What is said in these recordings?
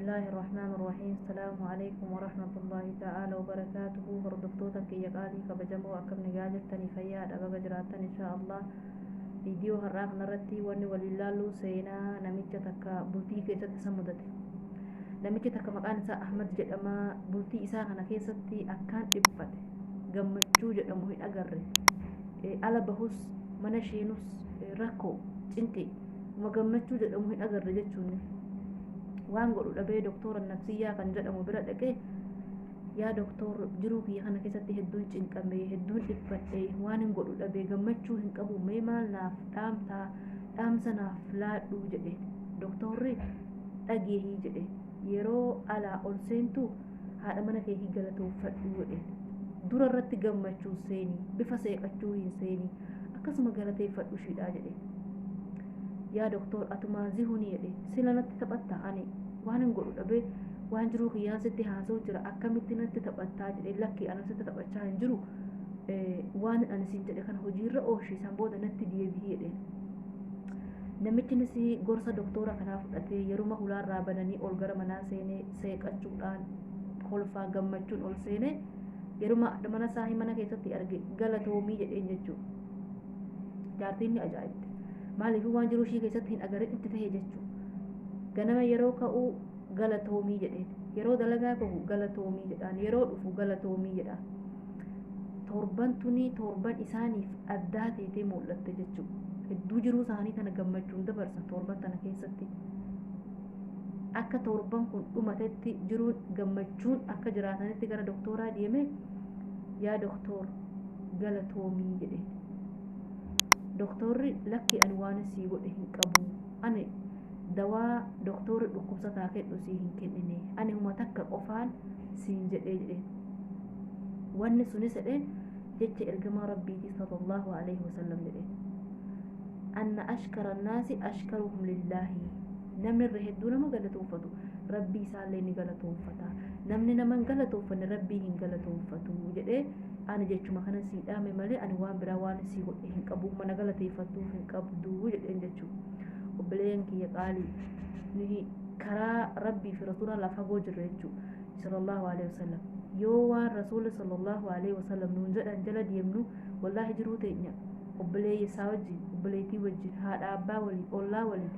الله الرحمن الرحيم. السلام عليكم ورحمة الله تعالى وبركاته. Hordoftoota kiyya qaalii kabajamoo, akkam nagaa jirtanii? Fayyaadha, baga jiraattan. Insha Allah, viidiyoo har'aa kanarratti wanni waliin laallu seenaa namicha takka bultii keessatti isa mudate. Namichi takka maqaan isaa Ahmad jedhama. Bultii isaa kana keessatti akkaan dhiphate, gammachuu jedhamu hin agarre. Ala bahus mana isheenus rakkoo cinqii gammachuu jedhamu hin agarre jechuun waan godhu dhabee doktora nafsiyyaa kan jedhamu bira dhaqee, "Yaa doktor, jiruu kiyya kana keessatti hedduun cinqame, hedduun dhiphadhe, waan hin godhu dhabee, gammachuu hin qabu, mee maal naaf dhaamtaa, dhaamsa naaf laadhu," jedhe. Doktorri, "Dhageehii," jedhe, "yeroo alaa ol seentu haadha mana keetii galatoonfadhu," jedhe. "Dura irratti gammachuu seenii, bifa seeqachuu hin seenii, akkasuma galateeffadhu ishiidha," jedhe. "Yaa doktor, atumaa zihunii," jedhe, "sila natti taphatta? Ani waan hin godhu dhabee waan jiruu kiyyaan sitti haasa'u jira, akkamitti natti taphattaa?" jedhe. "Lakki, ana sitti taphachaa hin jiru. Waan ani siin jedhe kana hojiirra oolchi, san booda natti deebi'i," jedhe. Namichinis gorsa doktora kanaa fudhatee yeruma hulaarraa bananii ol gara manaa seenee seeqachuudhaan, kolfaa gammachuun ol seenee, yeruma mana isaa mana keessatti arge, "Galatoomii," jedheen jechuudha. Jaartiin ni ajaa'ibte. Maaliif? Waan jiruu ishii keessatti hin agarre itti ta'e jechuudha. Ganama yeroo ka'uu "Galatoomii," jedheen. Yeroo dalagaa bahu "Galatoomii," jedhaan. Yeroo dhufu "Galatoomii," jedhaan. Torban tuni torban isaaniif addaa teetee mul'atte jechuudha. Hedduu jiruu isaanii kana gammachuun dabarsan torban tana keessatti. Akka torban kun dhumatetti jiruun gammachuun akka jiraatanitti gara doktooraa deeme, "Yaa doktoor, galatoomii," jedheen. Doktorri, "Lakki, ani waan sii godhe hin qabu. Ani dawaa doktorri dhukkubsataa kennu sii hin kennine. Ani huma takka qofaan siin jedhee," jedheen. Wanni sunis, jedheen, jecha ergamaa Rabbiiti sallallahu alaihi wasallam jedheen. Anna ashkara annaasi ashkaruhum lillaahi. Namni irra hedduu nama galatoonfatu Rabbii isaallee ni galatoonfata. Namni nama hin galatoonfanne Rabbii hin galatoonfatu, jedhee. Ani jechuma kana sii dhaame malee ani waan biraa waan sii godhe hin qabu, mana galateeffattuuf hin qabdu, jedheen jechuudha. Obboleeyyan kiyya qaalii, nuyi karaa Rabbii fi Rasuula lafa fagoo jirra jechuudha. Sallallahu alaihi wasallam. Yoo waan Rasuula sallallahu alaihi wasallam nuun jedhan jala deemnu, wallaahi jiruu teenya obboleeyya isaa wajjin, obboleettii wajjin, haadha abbaa waliin, ollaa waliin,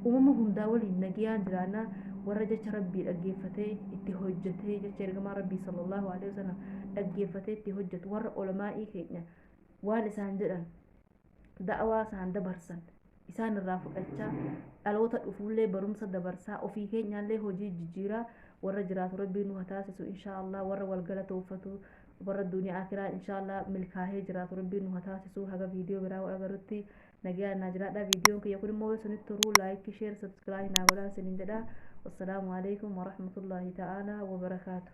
uumama hundaa waliin nagayaan jiraannaa. Warra jecha Rabbii dhaggeeffatee itti hojjetee, jecha ergamaa Rabbii sallallahu alaihi wasallam dhaggeeffatee itti hojjetu, warra olamaa'ii keenya waan isaan jedhan, da'awaa isaan dabarsan isaan irraa fudhachaa, dhaloota dhufuullee barumsa dabarsaa, ofii keenyaallee hojii jijjiiraa warra jiraatu Rabbiin nu haa taasisu, insha Allah. Warra wal galatoonfatu, warra duniyaa akiraa insha Allah milkaahee jiraatu Rabbiin nu haa taasisu. Haga viidiyoo biraa wal agarrutti nagayaan naa jiraadha. Viidiyoon kiyya kun immoo isinitti turuu like, share, subscribe naa godhaa isiniin jedha. Wassalaamu alaikum warahmatullaahi ta'aalaa wabarakaatu.